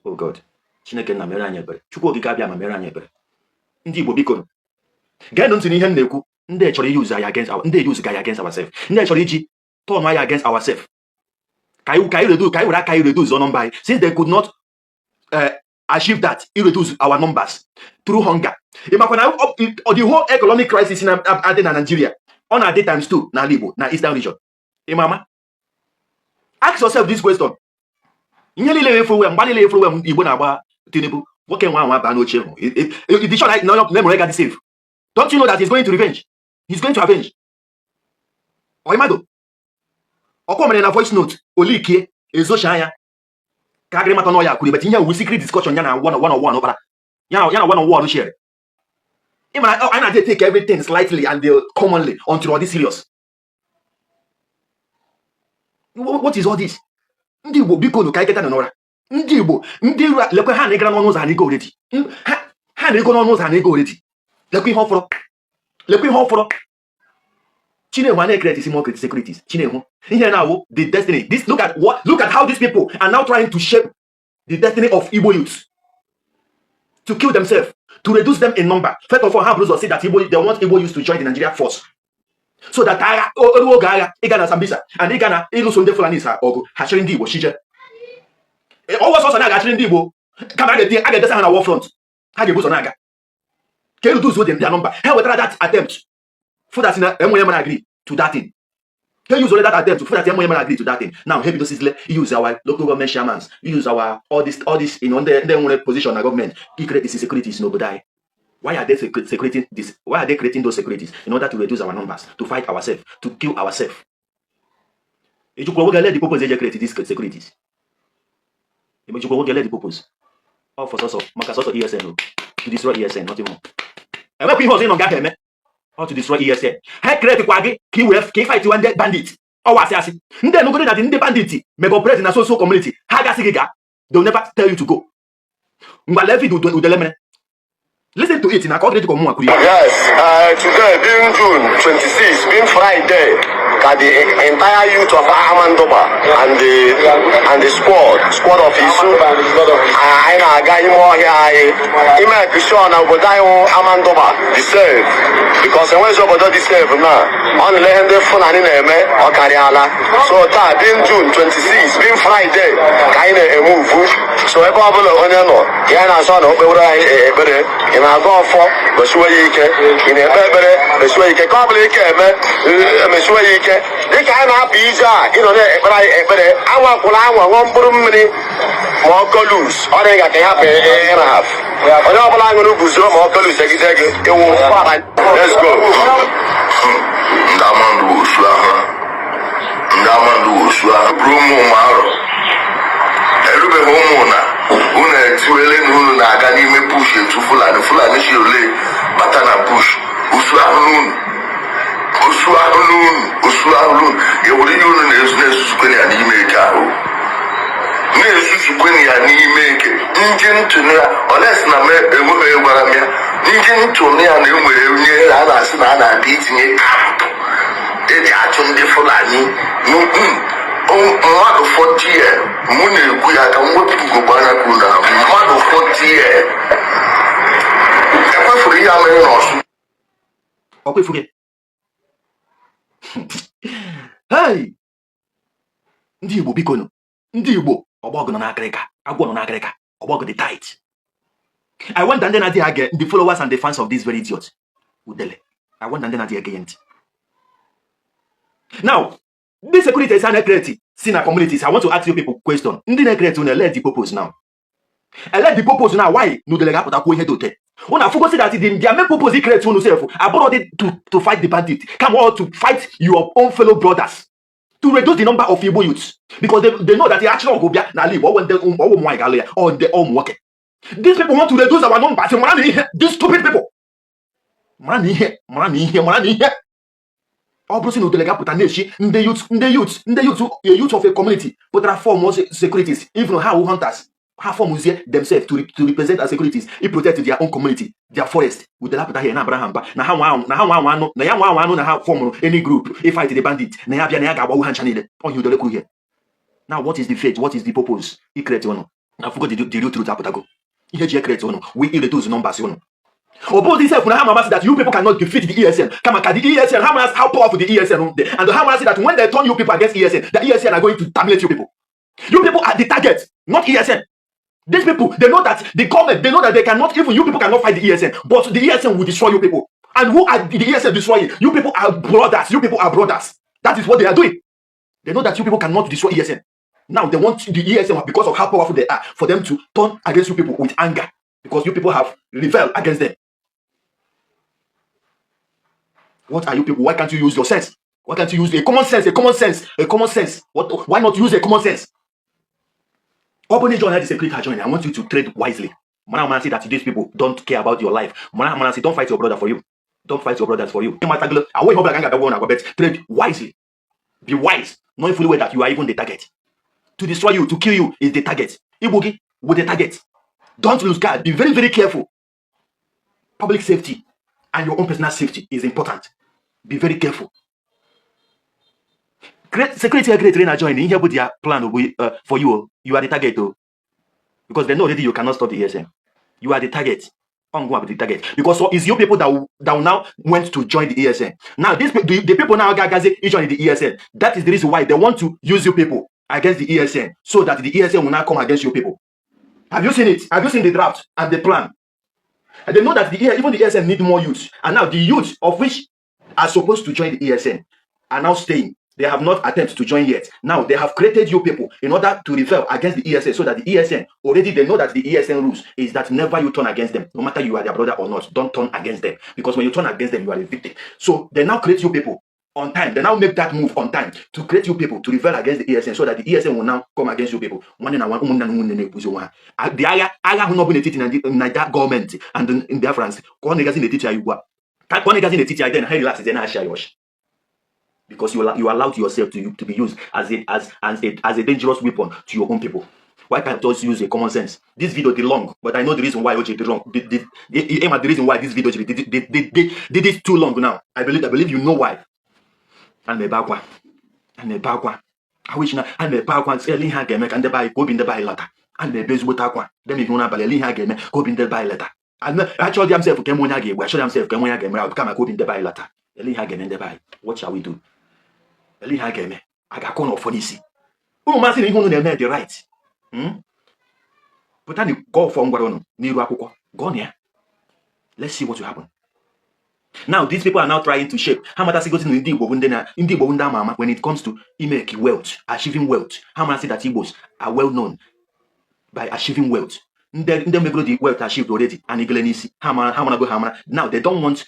Oh God, Chineke nna, mere anyị ebere. Chukwu Okike abịa ma mere anyị ebere. Ndị Igbo, biko geenụ ntị n'ihe m na-ekwu. Ndị chọrọ use anyị against our, ndị use anyị against ourselves, ndị chọrọ iji turn anyị against ourselves, ka anyị reduce, ka anyị were aka anyị reduce number anyị, since they could not achieve that, reduce our numbers through hunger. Ị makwa na the whole economic crisis na-adị na Nigeria, ọ na-adị times two n'ala Igbo na Eastern region. Ị ma ama? Ask yourself this question. Ihe niile efuwe mgba niile efuwe Igbo na-agba Tinubu, nwoke nwa anwa baa n'oche ahụ, the sure na emere ga dị safe. Don't you know that he's going to revenge? He's going to avenge. Ọịmado ọkwa mere na voice note olikie ezocha anya ka agịrị mata n'ọya kwuru, but ihe wu secret discussion ya na one on one ụkpara ya na one on one share. Ị mara anyị na-adị take everything slightly and commonly until ọ dị serious. What is all this? Ndị Igbo, biko nụ, ka anyị keta nọ n'ụra. Ndị Igbo, ndị lekwe ha na-egara n'ọnụ ụzọ, ha na-ego already. Ha na-ego n'ọnụ ụzọ, ha na-ego already. Lekwe ihe ọfọrọ, lekwe ihe ọfọrọ. Chinehu a na-ecreate isi more securities. Chinehu ihe na-awụ the destiny this. Look at how these people are now trying to shape the destiny of Igbo youths to kill themselves, to reduce them in number. First of all, ha bụrụ ụzọ say that Igbo, they want Igbo youths to join the Nigeria force so that agha ruo oge agha ịga na Sambisa and ịga na ịlụso ndị Fulani sa ọgụ, ha chịrị ndị Igbo chije ọwọ sọsọ na ga-achịrị ndị Igbo, kama a ga-etinye, a ga-edesa ha na war front, ha ga-ebu ụzọ na-aga ka e reduce their number. Ha wetara that attempt for that na enwe mara agree to that thing. Ha use that attempt for that enwe mara agree to that thing. Now ha bidosizile use our local government chairmans, use our all this ndị nwere position na government i create these securities n'obodo anyị. Why are they secreting this? Why are they creating those securities? In order to reduce our numbers, to fight ourselves, to kill ourselves. Ejikwa oge the purpose eji create these securities. Ejikwa oge the purpose. All for sọsọ maka sọsọ ESN o. To destroy ESN, nothing more. Enwekwa ihe ọzọ ị nọ nga eme. All to destroy ESN. Ha create kwa gị ka ị were ka ị fight ndị bandit. Ọwa asị asị. Ndị enugodi na ndị bandit mega operate na so so community. Ha gasị gị gaa. They will never tell you to go. Ngwa lee video Udele mere. Listen to it na ka ọ dịrị ka ọmụnwa kwuru ya. Yes, today being June 26, being Friday, ka the entire youth of Amandoba and the squad of Isu, anyị na-aga ime ọhịa anyị ime sure na obodo anyị wụ Amandoba dị safe, because enwezi obodo dị safe na ọ na-ele ihe ndị Fulani na-eme, ọ karịala. So taa being June 26, being Friday, ka anyị na-emove. So ebe ọbụla onye nọ ya na-asọ na okpewere anyị ekpere, ị na-agụ ọfọ, mesiwe ya ike, ị na-ekpe ekpere, mesiwe ya ike, ka ọ bụla ike eme, mesiwe ya ike. ike. Dịka anyị na-apụ ije a, ịnọ na-ekpere anyị ekpere. Anwakwụla anwa ṅụọ mkpụrụ mmiri ma ọ kolus ọ dị ka ị hapụ ịrahaf. Onye ọbụla ṅụrụ guzo ma ọ kolus egide gị ịwụ. Let's go. Ndị amandụ osu ahụ, ndị amandụ osu ahụ bụrụ ụmụ ụmụ arọ erubeghị ụmụ na unu etiwele na unu na-aga n'ime bush etu Fulani Fulani si ole bata na bush. Osu ahụ n'unu, osu ahụ n'unu, osu ahụ n'unu. Ewere ihe unu na-ezu na-ezuzukweni ya n'ime eke ahụ, na-ezuzukweni ya n'ime eke ndị ntụnụ ya olesi na m enweghị gwara m ya ndị ntụnụ ya na enwere onye a na-asị na a na-abịa itinye camp eji achụ ndị Fulani. Mmadụ 40 year mụ na-ekwu ya ka m wepụ ugogbe anya kwuru na mmadụ 40 year ekwefuru ihe a mere n'Ọsụ. Ọkwa ifuge. Hey, ndị Igbo, biko nụ, ndị Igbo, ọgbọgụ nọ n'akịrịka, agwọ nọ n'akịrịka, ọgbọgụ dị tight. I wonder ndị na-adịghị age the followers and the fans of this very idiot Udele. I wonder ndị na-adịghị ege ya ntị. Now, ndị securities a na-ecreate si na communities, I want to ask you people question. Ndị na-ecreate unu, ele the purpose now? Ele the purpose now? Why na Udele ga-apụta kwuo ihe dị ote? Unu afụgosi that their main purpose create unu sef abụrụ dị to fight the bandit, kama all to fight your own fellow brothers, to reduce the number of Igbo youths, because they know that the action ọgụ bịa n'ala Igbo, ọwụ ndị ọwụ ụmụ nwaanyị ga-alụ ya, ọ ndị ụmụ nwoke. These people want to reduce our numbers. Mara na ihe, these stupid people, mara na ihe, mara na ihe, mara na ihe. Ọ bụrụ sị na Udele ga-apụta na-echi ndị youth, ndị youth, ndị youth, a youth of a community pụtara form securities, even ha wụ hunters, ha formzie themselves to represent as securities, i protect their own community, their forest. Udele apụta here na-abara ha mba na ha nwa anwụ, na ha nwa anwụ anụ, na ya nwa anwụ anụ, na ha formụrụ any group i fight the bandit, na ya bịa na ya ga-agbawu ha ncha niile. Ọhịa Udele kwuru here. Now, what is the fate? What is the purpose i create unu? Na fugo the real truth apụtago. Ihe ji create unu we reduce numbers unu. Ọ bụghị sef na ha ma that you people cannot defeat the ESN, kama ka the ESN ha mara how powerful the ESN dey, and ha mara that when they turn you people against ESN, the ESN are going to terminate you people. You people are the target, not ESN. These people, they know that the government, they know that they cannot, even you people cannot fight the ESN, but the ESN will destroy you people. And who are the ESN destroying? You people are brothers. You people are brothers. That is what they are doing. They know that you people cannot destroy ESN. Now they want the ESN, because of how powerful they are, for them to turn against you people with anger, because you people have rebelled against them. What are you people? Why can't you use your sense? Why can't you use a common sense? A common sense? A common sense? What? Why not use a common sense? Open join the security join. I want you to trade wisely. Mara mara say that these people don't care about your life. Mara mara say don't fight your brother for you. Don't fight your brothers for you. I won't but trade wisely. Be wise, knowing fully well that you are even the target. To destroy you, to kill you is the target. Ibugi with the target. Don't lose guard. Be very, very careful. Public safety and your own personal safety is important. Be very careful. Great security, great trainer join. Here with their plan will be, for you. You are the target though. Because they know already you cannot stop the ESN. You are the target. On go up the target. Because so it's you people that will now went to join the ESN. Now this the people now gagazi join the ESN. That is the reason why they want to use you people against the ESN, so that the ESN will now come against you people. Have you seen it? Have you seen the draft and the plan? And they know that even the ESN need more youth. And now the youth of which are supposed to join the ESN are now staying. They have not attempted to join yet. Now they have created you people in order to rebel against the ESN, so that the ESN already, they know that the ESN rules is that never you turn against them, no matter you are their brother or not. Don't turn against them, because when you turn against them, you are a victim. So they now create you people on time. They now make that move on time to create you people to rebel against the ESN, so that the ESN will now come against you people. Nwanne na ụmụnna na ụmụnne na-ekwuzi onwe ha. The agha agha ahụ nọbụ n'etiti Naija gọọmenti and ndị Biafrans ka ọ na-egazi n'etiti anyị ugbu a, ka ọ na-egazi n'etiti anyị, then ha relax, then ha share your, because you allowed yourself to be used as a dangerous weapon to your own people. Why can't you just use a common sense? This video did long, but I know the reason why OJ did long. The reason why this video did it too long now. I believe you know why. And the bakwa, and the bakwa. I wish na and the bakwa say ele ihe a ga-eme ka ndị be anyị ka obi ndị be anyị lata. A na-ebe ezigbote akwa. Dem ihu n'abalị ele ihe a ga-eme ka obi ndị be anyị lata. Achọ dị m sef ka eme onye a ga-egbu, achọ dị m sef ka eme onye a ga-emere ahụ, kama ka obi ndị be anyị lata. Ele ihe a ga-eme ndị be anyị. What shall we do? Ele ihe a ga-eme? A ga-akụ n'ọfọ n'isi. Unu masị na ihe unu na-eme dị right. Pụta na gụọ ọfọ m gwara unu n'iru akwụkwọ. Gụọ na ya. Let's see what will happen. Now these people are now trying to shape ha matasịgosi na ndị Igbo bụ ndị na ndị Igbo bụ ndị ama ama when it comes to imake wealth, achieving wealth. Ha marasị that Igbos are well known by achieving wealth. Ndị megoro the wealth achieved already and igele n'isi ha mara, ha marago, ha mara. Now they don't want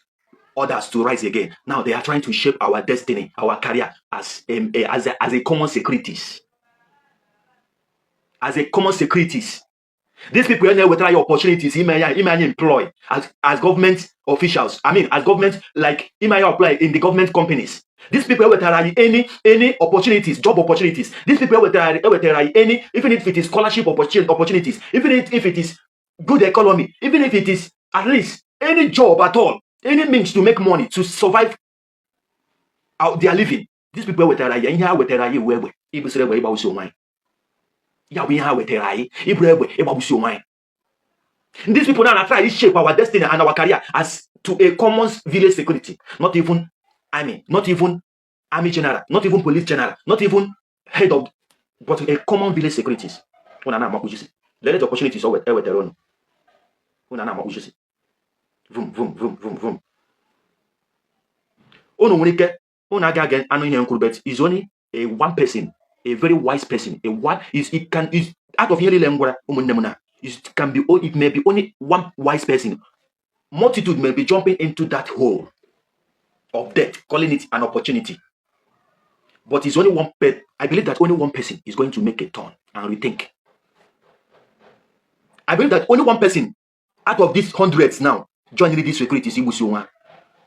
others to rise again. Now they are trying to shape our destiny, our career as a common securities, as a common securities. These people na-ewetara ya opportunities ime ya, ime anyị employ as government officials, I mean, as government, like ime anyị apply in the government companies. These people ewetara anyị any opportunities, job opportunities. These people ewetara anyị any, even if it is scholarship opportunities, even if it is good economy, even if it is at least any job at all, any means to make money to survive out their living. These people ewetara anyị ihe ha wetara anyị iwu egbe, ibusiri egbe ịgbagbusi onwe anyị. Ya bụ ihe ha wetara anyị, iburu egbe ịgbagbusi onwe anyị. These people now are trying to shape our destiny and our career as to a common village security. Not even army, not even army general, not even police general, not even head of, but a common village securities. Una na-amakpuchisi. Let the opportunities o ewetara unu. Una na-amakpuchisi. Vum vum vum vum vum. Unu nwere ike unu agaghị anụ ihe m kwuru, but is only a one person, a very wise person, a one is it can is out of ihe niile m gwara ụmụnne m na it can be, it may be only one wise person. Multitude may be jumping into that hole of death, calling it an opportunity, but it's only one pe I believe that only one person is going to make a turn and rethink. I believe that only one person out of these hundreds now joining these securities igbusi onwe ha,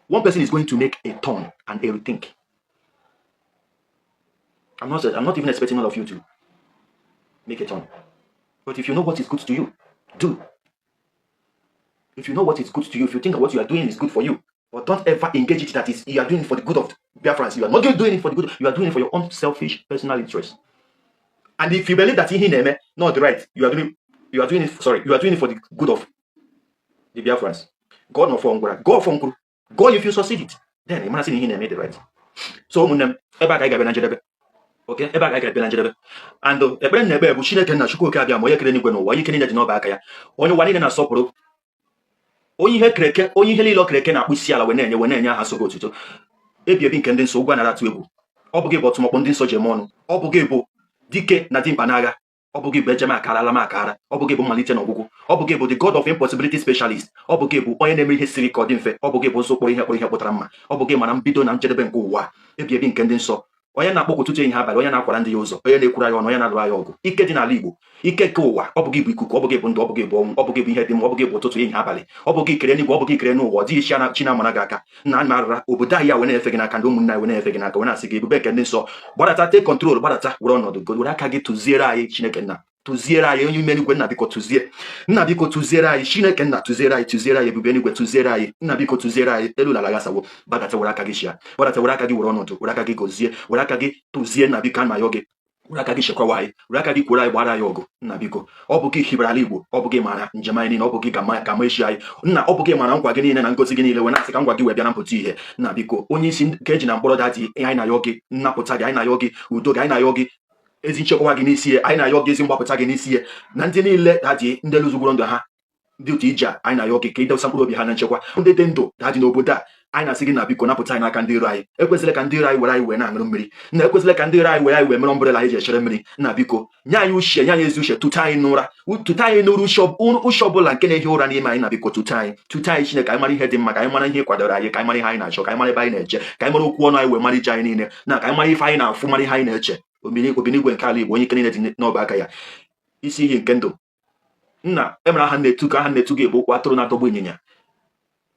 one person is going to make a turn and a rethink. I'm not even expecting all of you to make a turn, but if you know what is good to you, do. If you know what is good to you, if you think what you are doing is good for you, but don't ever engage it that is you are doing it for the good of Biafrans. You are not doing it for the good, you are doing it for your own selfish personal interest. And if you believe that ihe ị na-eme not right, you are doing it, sorry, you are doing it for the good of the Biafrans. God no for ngwara, God for nkwuru. God, if you succeed it, then ị mara sị na ihe ị na-eme dị right. So ụmụnne m, ebe a ka anyị ga-abịa na njedebe. Okay, ebe a ka anyị ga-abịa na njedebe. And ekpere m na-ekpe bụ Chineke nna, Chukwu oke abịa ma onye kere n'igwe n'ụwa, onye ike niile dị n'ọba aka ya, onye ụwa niile na-asọpụrụ, onye ihe kereke, onye ihe niile o kereke na-akpụ isi ala wee na-enye aha sogo otuto ebi ebi nke ndị nsọ, ụgwọ nara atụ egwu. Ọ bụ gị bụ ọtụmọkpọ ndị nsọ ji eme ọnụ. Ọ bụ gị bụ dike na dimkpa n'agha. Ọ bụ gị bụ ejem akara ala m akara. Ọ bụ gị bụ mmalite na ọgwụgwụ. Ọ bụ gị bụ the God of impossibility specialist. Ọ bụ gị bụ onye na-eme ihe siri ka ọ dị mfe. Ọ bụ gị bụ ụzọ kpụrụ ihe kpụrụ ihe kpụtara mma. Ọ bụ gị mara mbido na njedebe nke ụwa ebi ebi nke ndị nsọ, onye na-akpọkọ ụtụtụ, ehihie, abalị, onye na-akwara ndị ya ụzọ, onye na-ekwuru anyị ọnụ, onye na-alụrụ anyị ọgụ. Ike dị n'ala Igbo, ike nke ụwa. Ọ bụ gị bụ ikuku, ọ bụ gị bụ ndụ, ọ bụ gị bụ ọnwụ, ọ bụ gị bụ ihe dị mma, ọ bụ gị bụ ụtụtụ, ehihie, abalị. Ọ bụ gị kere n'igwe, ọ bụ gị kere n'ụwa. Ọ dịghị chi na chi na-amara gị aka. Nna anyị, marara obodo anyị a wee na-efe gị n'aka, ndị ụmụnne anyị wee na-efe gị n'aka, wee na-asị gị, ebube nke ndị nsọ, gbadata, take control, gbadata, were ọnọdụ gị, were aka gị tụziere anyị. Chineke nna, tụziere anyị. Onye ime eluigwe, nna, biko tụzie. Nna, biko tụziere anyị. Chineke nna, tụziere anyị, tụziere anyị. Ebube eluigwe, tụziere anyị. Nna, biko tụziere anyị. Elu ala ghasawo. Gbadata, were aka gị chia. Gbadata, were aka gị were ọnọdụ, were aka gị gọzie, were aka gị tụzie. Nna, biko, ana m ayọ gị, were aka gị chekwawa anyị, were aka gị kwere anyị, gbara anyị ọgụ. Nna, biko, ọ bụ gị hibere ala Igbo, ọ bụ gị mara njem anyị niile, ọ bụ gị ga-ama echi anyị. Nna, ọ bụ gị mara nkwa gị niile na ngozi gị niile, wee na-asị ka ngwa gị wee bịa na mpụta ihe. Nna, biko, onye isi nke eji na mkpọrọ, daddy, anyị na-ayọ gị nnapụta gị, anyị na-ayọ gị udo gị, anyị na-ayọ gị ezi nchekwa gị n'isi ya, anyị na-ayọ gị ezi mgbapụta gị n'isi ya na ndị niile, daddy, ndị lụzugoro ndụ ha ndị otu ije a. Anyị na-ayọ gị ka idosa mkpụrụ obi ha na nchekwa. Ndị dị ndụ, daddy, n'obodo a, anyị na-asị gị na biko napụta anyị n'aka ndị iro anyị. Ekwesịla ka ndị iro anyị were anyị wee na-aṅụrụ mmiri. Nna, ekwesịla ka ndị iro anyị were anyị wee mere umbrella anyị ji echere mmiri. Nna, biko, nye anyị uche, nye anyị ezi uche. Tụta anyị n'ụra, tụta anyị n'ụra, uche ọbụla nke na-ehi ụra n'ime anyị. Na biko, tụta anyị, tụta anyị. Chineke, anyị mara ihe dị mma, ka anyị mara ihe kwadoro anyị, ka anyị mara ihe anyị na-achọ, ka anyị mara ebe anyị na-eje, ka anyị mara okwu ọnụ anyị wee mara ije anyị niile, na ka anyị mara ife anyị na-afụ, mara ihe anyị na-eche. Obinigwe nke ala Igbo, onye ike niile dị n'ọba aka ya, isi iyi nke ndụ. Nna, emere aha na-etu ka aha na-etu gị bụ ụkwụ atụrụ na-adọgbu ịnyịnya.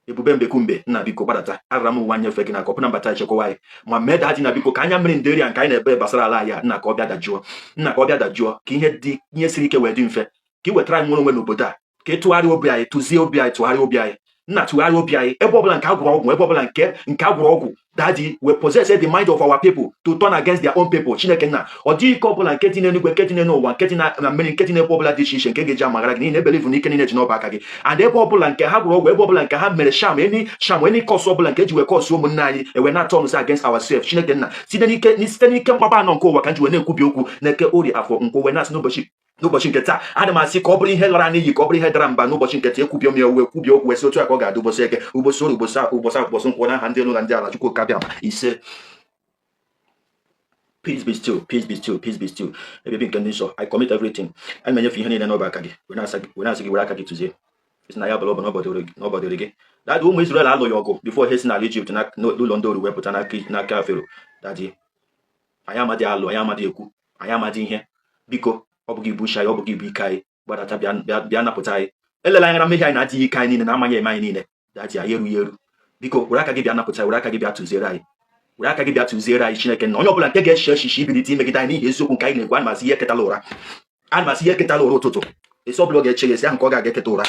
Ebube mbekumbe, nna, biko, gbadata. Arara m ụwa nyefe gị na ka ọbụna mbata echekwawa anyị ma mee. Daddy, na biko, ka anya mmiri nderi a nke anyị na-ebe gbasara ala anyị a, nna, ka ọ bịa dajụọ. Nna, ka ọ bịa dajụọ, ka ihe dị ihe siri ike wee dị mfe, ka ị wetara anyị nwere onwe n'obodo a, ka ị tụgharịa obi anyị, tụzie obi anyị, tụgharịa obi anyị. Nna, tụgharịa obi anyị. Ebe ọbụla nke agwụrụ ọgwụ, ebe ọbụla nke agwụrụ ọgwụ, daddy, we possess the mind of our people to turn against their own people. Chineke nna, ọ dịghị ike ọbụla nke dị n'eluigwe, nke dị n'ụwa, nke dị na mmiri, nke dị n'ebe ọbụla dị iche iche nke ga-eji amaghara gị, n'ihi na ebelieve na ike niile ji n'ọba aka gị. And ebe ọbụla nke ha gwụrụ ọgwụ, ebe ọbụla nke ha mere charm, any charm, any curse ọbụla nke eji wee curse ụmụnne anyị, ewe na-atọ ọnụ against ourselves, Chineke nna, site n'ike mkpaba anọ nke ụwa ka m ji wee na-ekwubi okwu na Eke, Orie, Afọ, Nkwọ, wee na-asị n'ụbọchị N'ụbọchị nke taa, ana m asị ka ọ bụrụ ihe lara n'iyi, ka ọ bụrụ ihe dara mba n'ụbọchị nke taa. Ekwubie m ya uwe, kwubie okwu, esi otu a ka ọ ga-adị ụbọchị Eke, ụbọchị Orie, ụbọchị Afọ, ụbọchị Afọ, ụbọchị Nkwọ, n'aha ndị elu na ndị ala, Chukwu kabịa ma. Ise. Peace be still, peace be still, peace be still. Ebebe nke ndị nsọ, I commit everything. Ana m enyefe ihe niile n'ọba aka gị, were na-asa gị, were na-asị gị were aka gị tụzie. Sị na ya bụla ọ bụ n'ọbọdoro gị. Daddy, ụmụ Israel alụghị ọgụ before ha si n'ala Ijipt na n'ụlọ ndị oru wepụta n'aka Fero. Daddy, anyị amadị alụ, anyị amadị ekwu, anyị amadị ihe. Biko, ọ bụghị ibu uche anyị, ọ bụghị ibu ike anyị. Gbadata, bịa, bịa, bịa napụta anyị. Elela anya na mmehie anyị na-adịghị ike anyị niile na amaghị eme anyị niile. Daddy, anyị erughị eru. Biko, were aka gị bịa napụta anyị, were aka gị bịa tụziere anyị, were aka gị bịa tụziere anyị. Chineke na onye ọbụla nke ga-eche echiche ibilite imegide anyị n'ihi eziokwu nke anyị na-ekwu, ana m asị ihe eketala ụra, ana m asị ihe eketala ụra ụtụtụ esi ọbụla ọ ga-eche ya esi ahụ nke ọ ga-aga eketa ụra.